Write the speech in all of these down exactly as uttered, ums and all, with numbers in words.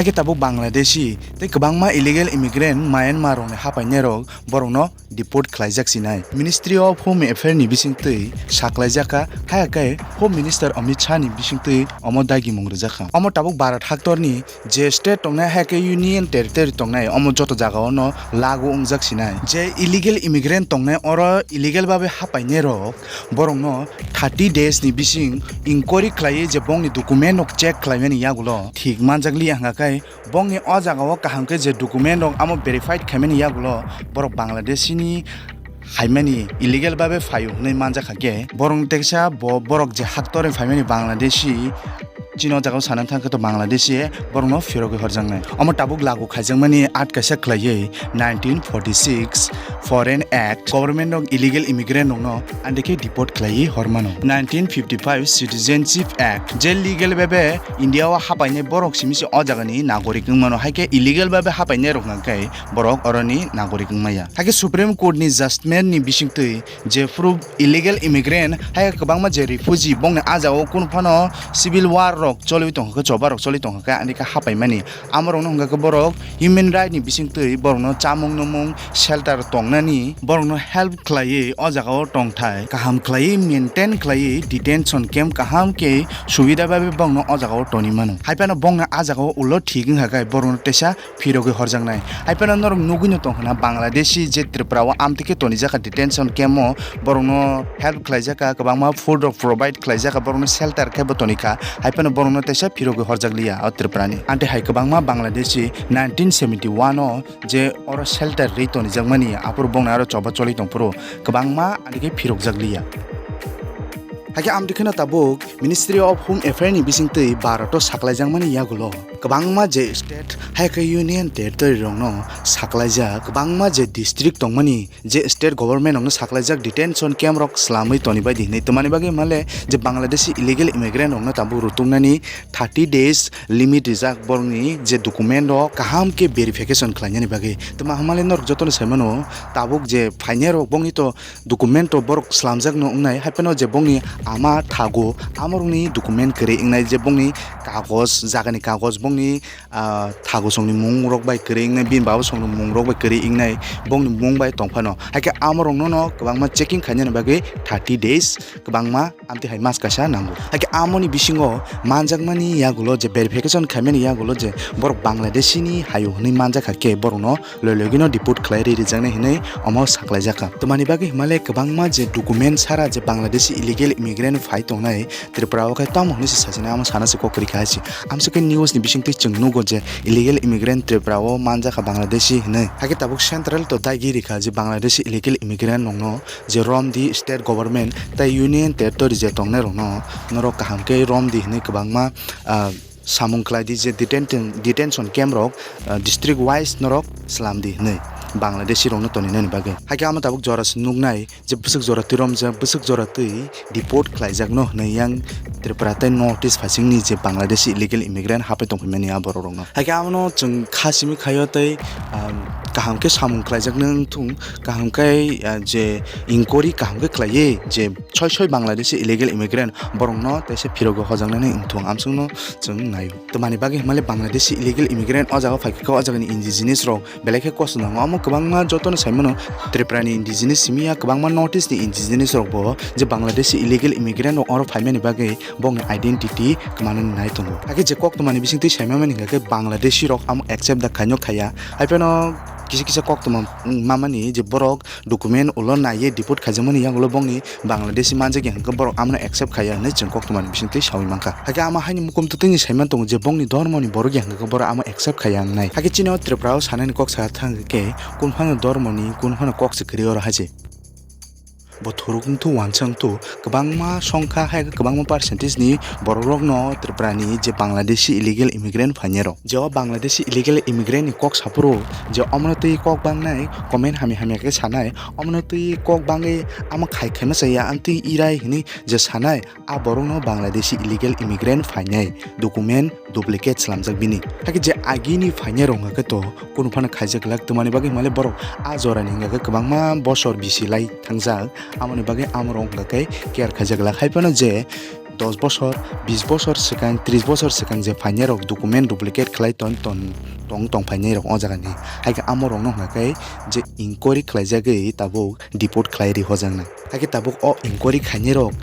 Haikhe tabuk Bangladeshi tei kwbangma illegal immigrant Myanmar rokni hapainairok borokno deport khlaijak sinai. Ministry of Home Affairs ni bisingtwi saklaijak kha, haiya khe Home Minister Amit Shah ni bisingtwi omo dagimung rwjak kha. Omo tabuk Bharat haktorni je state tongnai, haiya khe Union Territory tongnai, omo joto jagao no lagu wngjak sinai. Je illegal immigrant tongnai, oro illegal babe hapainairok, borokno thirty days ni bising inquiry khlaiwi je bongni document rok check khlaimani yagulo thik manjak liya, hwnka khe bongni o jagao kaham khe je document rok amo verified khaimani yagulo borok Bangladeshi ni haimani illegal babe phaio hwnwi manjak kha khe, borokni teksa bo borok je haktorni phaimani Bangladeshi, chini o jagao sana thang khe to Bangladeshi borokno phirogwi horjaknai. Omo tabuk lagu khaijakmani at kaisa khlaiwi nineteen forty six Foreign Act, government rok illegal immigrant rokno andikhe deport khlaiwi hormano. Nineteen fifty five Citizenship Act, je legal babe India o hapainai borok simi se o jagani nagorik wngmano, haikhe illegal babe hapainai rok hwnkhe borok oroni nagorik wngmaya. Haikhe Supreme Court ni judgment ni bisingtwi jephru illegal immigrant, hai kwbangma je refugee, bongni a jagao kunu phano civil war rok choliwi tongkha khe, choba rok choliwi tongkha khe, ani khe hapaimani. Amorokno hwnkha khe borok human right ni bisingtwi borokno chamung numung, shelter tongnani, borokno help khlaiwi o jagao tongthai kaham khlaiwi maintain khlaiwi detention camp kaham khe subida bai borokno o jagao toni mano. Hai phano bongni a jagao ulo thik wngkha khe borokno teisa phirogwi horjaknai. Hai phano norok nugwino tongkha na, Bangladeshi je Tripura o amtwi khe tonijak kha detention camp o, borokno help khlaijak kha, kwbangma food rok provide khlaijak kha, borokno shelter khe bo tonikha. Hai phano borokno teisa phirogwi horjak liya o Tripura ni. Ante hai kwbangma Bangladeshi nineteen seventy one o je oro shelter rwi tonijakmani, aphuru bongni aro choba choli tongphuru kwbangma ani khe phirokjak liya. Haikhe amtwi kheno tabuk Ministry of Home Affairs ni bisingtwi Bharat o saklaijakmani yagulo kwbangma je state, hai khe Union Territory rokno saklaijak, kwbangma je district tongmani, je state government rokno saklaijak detention camp rok slamwi toni bai di hinwi. Twmani bagwi hwnmale je Bangladeshi illegal immigrant rokno tabuk rutuknani thirty days limit rijak, borokni je document rok kaham khe verification khlainani bagwi. Twma hwnmale norok jotono saimano, tabuk je phainai rok bongni to document rok borok slamjakno wngnai, hai phano je bongni ama thago, amorokni document kwrwi wngnai, je bongni kagoj, jagani kagoj, bongni, ah, thago songni mung rok bai kwrwi wngnai, bini baba songni mung rok bai kwrwi wngnai, bongni mung bai tong phano. Hai khe amorokno no kwbangma checking khainani bagwi thirty days, kwbangma amtwi hai mas kaisa nango. Hai khe amoni bisingo manjakmani yagulo je verification khaimani yagulo je borok Bangladeshi ni hayo hwnwi manjak kha khe borokno loi logino deport khlai ri rijaknai hinwi omo saklaijak kha. Twmani bagwi hwnmale kwbangma je document sara je Bangladeshi illegal immigrant phai tongnai Tripura o khe tamo hwnwi se sajinai, amo sana se kok kwrwi kha hai se. Amswk khe news ni bisingtwi chwng nugo je illegal immigrant Tripura o manjak kha Bangladeshi hwnwi. Hakhe tabuk central to daigi rikha je Bangladeshi illegal immigrant rokno je romdi state government tei union territory je tongnai rokno norok kaham khe romdi hwnwi kwbangma, ah, samung khlai di je deten-, detention camp rok, ah, district wise norok slam di hwnwi Bangladeshi rokno toni nani bagwi. Hakhe amo tabuk jora se nuknai je bwswk jora twi romjak, bwswk jora twi deport khlaijakno hwnwi yang Tripura tei North East phaisingni je Bangladeshi illegal immigrant hapai tongphaimani a borok rokno. Hakhe abono chwng kha simi khaio tei, ah, kaham khe samung khlaijaknai wngthung, kaham khe, ah, je inquiry kaham khe khlaiwi je soi soi Bangladeshi illegal immigrant borokno teisa phirogwi hojaknani wngthung, amswkno chwng naio. Twmani bagwi hwnmale Bangladeshi illegal immigrant o jaga phaikha khe o jagani indigenous rok belai khe kosto nango. Omo kwbangma jotono saimano Tripura ni indigenous simi ya, kwbangma North East ni indigenous rok bo je Bangladeshi illegal immigrant rok oro phaimani bagwi bongni identity kwmanani nai tongo. Hakhe je koktwmani bisingtwi saimamani hwnkha khe Bangladeshi rok amo accept da khaino khaya. Hai phano kisa kisa koktwma mamani je borok document ulo naiwi deport khaijakmani yagulo bongni Bangladeshi manjakya hwnkhe borok amno accept khaiya hwnwi chwng koktwmani bisingtwi saui mankha. Hakhe ama haini mukum twtwini saiman tongo je bongni dhormoni borok ya hwnkhe borok amo accept khaiya wngnai. Hakhe chini o Tripura o sanani kok sa thang khe kun phano dhormoni kun phano kok se kwrwi oro hai se. Bo thuruk wngthu, wansa wngthu, kwbangma songkha hai kwbangma percentage ni borok rokno Tripura ni je Bangladeshi illegal immigrant phainai rok. Je o Bangladeshi illegal immigrant ni kok saphuru je omono twi kok bangnai, comment hamya hamya khe sanai, omono twi kok bangwi ama khai khaima chaya, ang twi irai hwnwi je sanai, a borokno Bangladeshi illegal immigrant phainai, document duplicate slamjak bini. Hakhe je agini phainai rok hwnkha khe to kunu phano khaijak glak, twmani bagwi hwnmale borok a jorani hwnkha khe kwbangma bosor bisi lai thangjak, amoni bagwi amorok hwnkha khe care khaijak glak. Hai phano je dos bosor, bis bosor swkang, tris bosor swkang je phainai rok document duplicate khlai ton ton tong tong phainai rok o jaga ni. Hai khe amo rok no hwnkha khe je inquiry khlai jagwi tabuk deport khlai ri hojak nai. Hai khe tabuk o inquiry khainai rok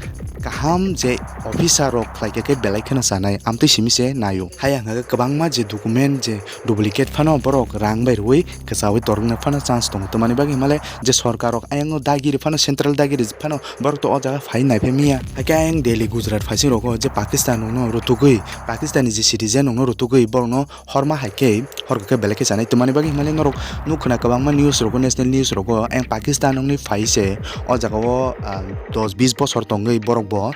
kaham je officer rok khlai khe belai kheno chanai, amtwi simi se naio. Hai ang hwnkha khe kwbangma je document je duplicate phano borok rang bai rwui kwchaui toroknai phano chance tongo. Tamani bagwi himale je sorkar rok ayang o dagiri phano, central dagiri phano borok to o jaga phai naiphai manya. Hai khe ayang Delhi, Gujarat phaising rogo je Pakistan rokno rutugwi, Pakistan ni je citizen rokno rutugwi borokno horma hai khe, hor khe belai khe chanai. Tamani bagwi himale norok nuk khna kwbangma news rogo, national news rogo, ayang Pakistan rokni phai se o jaga o, ah, dos bis bosor tongwi borok bo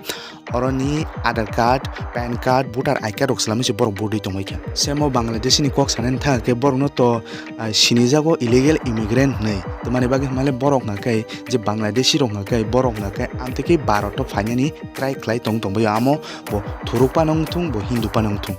oroni Aadhaar card, pan card, voter I card rok swlamwi se borok vote ri tongwi kha. Semo Bangladesh ni kok sanani thang khe borokno to, ah, sinijago illegal immigrant hwnwi. Tamani bagwi himale borok hwnkha khe je Bangladeshi rok hwnkha khe borok hwnkha khe amtwi khe Bharat o phainani try khlai tong tongbaio, amo bo Thuruk phano wngthung, bo Hindu phano wngthung.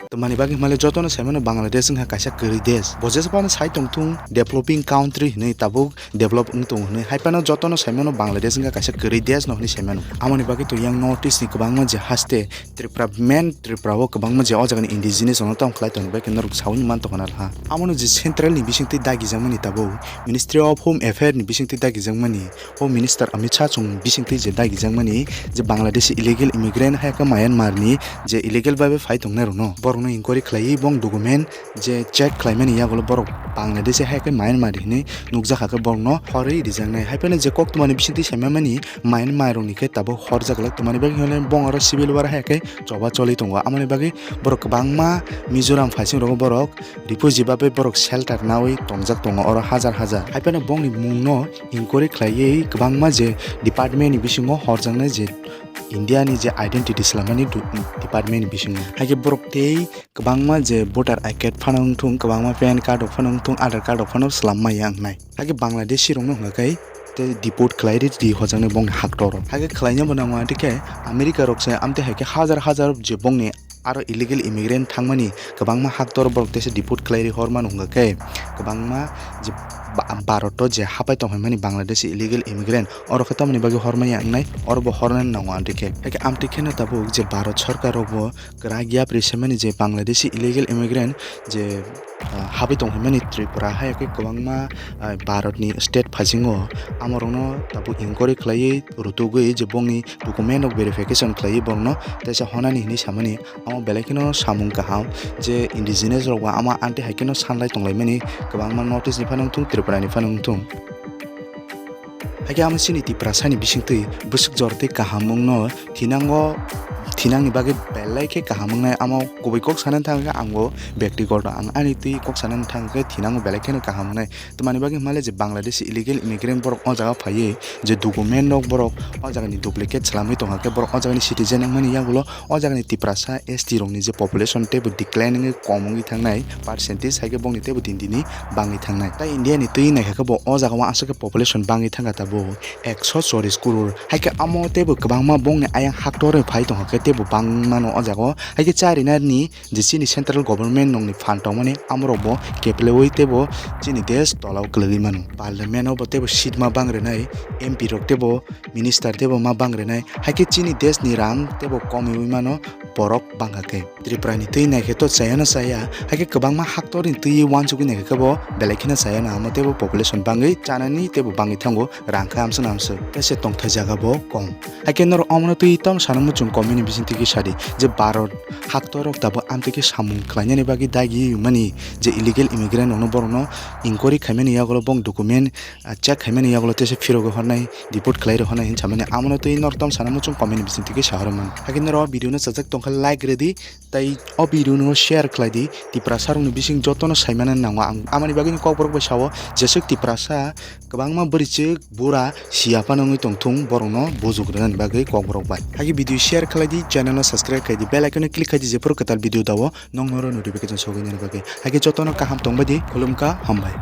Tamani bagwi himale jotono saimano Bangladesh wngkha kaisa kwrwi desh. Bo jesa phano sai tongthung developing country hwnwi, tabuk develop wng tongo hwnwi. Hai phano jotono saimano Bangladesh wngkha kaisa kwrwi desh no hwnwi saimano. Amoni bagwi to yang North East ni kwbangma je haste Tripura, main Tripura o kwbangma je o jagani indigenous rokno tamo khlai tongo, bai khe norok saui man tongkha na ha. Amono je central ni bisingtwi dagijakmani tabuk Ministry of Home Affair ni bisingtwi dagijakmani. O Minister Amit Shah chwng bisingtwi je dagijakmani je Bangladeshi illegal immigrant hai khe Myanmar ni je illegal bai bai phai tongnai rokno, borokno inquiry khlaiwi bong document je check khlaimani yagulo borok Bangladeshi hai khe Myanmar hinwi nukjak, hakhe borokno horwi rijaknai. Hai phano je koktwmani bisingtwi saimani Myanmar rokni khe tabuk horjak glak, tamani bagwi hwnwi bong oro civil war hai khe choba choli tongo. Amoni bagwi borok kwbangma Mizoram phaising rogo borok refugee bai bai borok shelter naui tongjak tongo oro hajar hajar. Hai phano bongni mungno inquiry khlaiwi kwbangma je department ni bisingo horjaknai je India ni je identity swlamani du-, department ni bisingo. Hai khe borok tei kwbangma je voter I card phano wngthung, kwbangma pan card rok phano wngthung, Aadhaar card rok phano swlam maya wngnai. Hai khe Bangladeshi rokno hwnkha khe tei deport khlai ri di hojaknai bongni haktor rok. Hai khe khlaina bo nango, adikhe America rok se amtwi hai khe hajar hajar je bongni aro illegal immigrant thangmani kwbangma haktor borok teisa deport khlai ri hor mano hwnkha khe, kwbangma je ba-, Bharat o je hapai tong phaimani Bangladeshi illegal immigrant, oro khe tamoni bagwi hor maya wngnai, oro bo hornani nango amtwi khe. Hai khe amtwi kheno tabuk je Bharat sorkar rok bo kwrak yapri semani je Bangladeshi illegal immigrant je, ah, habai tong phaimani Tripura hai khe kwbangma, ah, Bharat ni state phasingo, amorokno tabuk inquiry khlaiwi rutugwi je bongni document rok verification khlaiwi borokno teisa honani hinwi samani. Amo belai kheno samung kaham je indigenous rok ba ama anti hai kheno sanlai tonglaimani, kwbangma North East ni phano wngthung, Tripura ni phano wngthung. Hai khe amo chini Tiprasa ni bisingtwi bwswk jora tei kaham wngno thinango, thinangni bagwi belai khe kaham wngnai. Amo kubui kok sanani thang khe ang bo bektigoto ang ani twi kok sanani thang khe thinango belai kheno kaham wngnai. Tamani bagwi hwnmale je Bangladesh illegal immigrant borok o jaga phaiwi je document rok borok o jagani duplicate swlamwi tongkha khe borok o jagani citizen wngmani yagulo o jagani Tiprasa S T rokni je population teibo decline wngwi kom wngwi thangnai percentage hai khe bongni teibo din dini bangwi thangnai. Tai India ni twi naikha khe bo o jaga o aswk khe population bangwi thangkha tabuk ekso chorish crore. Hai khe amo teibo kwbangma bongni ayang haktorwi phai tongkha khe teibo bangmano o jaga o. Hai khe charinani je chini central government nokni phan tongmani amorok bo keplewi teibo chini desh tolao kwlwgwi mano. Parliament o bo teibo seat ma bang rwnai, M P rok teibo minister teibo ma bang rwnai, hai khe chini desh ni rang teibo komiwi mano borok bangkha khe. Tripura ni twi naikhe to chaya no chaya, hai khe kwbangma haktor ni twi uansugwi naikhe khe bo belai kheno chaya no, amo teibo population bangwi chanani teibo bangwi thango. Rang khe amswk no amswk, tei se tongthai jaga bo kom. Hai khe norok omono twi tamo sana muchung comment ni bisingtwi khe sadi je Bharat haktor rok tabuk amtwi khe samung khlainani bagwi dagi mani je illegal immigrant rokno borokno inquiry khaimani yagulo bong document, ah, check khaimani yagulo teisa phirogwi hornai, deport khlai rw hornai hinwi samani. Amono twi norok tamo sana muchung comment ni bisingtwi khe sahorwi mano. Hai khe norok o video no chajak tongkha like rwdi. Tai o video no share khlai di, Tiprasa rokni bising jotono saimano nango ang. Amoni bagwi ni kokborok bai sao, jeswk Tiprasa kwbangma bwrwichwk bura siya phano wngwi tongthung, borokno bujuk rwnani bagwi kokborok bai. Hai khe video share khlai di, channel no subscribe khlai di, bell icon no click khlai di, jephuru kwtal video dao nokno notification sogwi nani bagwi. Hai khe jotono kaham tongbai di, khulumkha, hambai.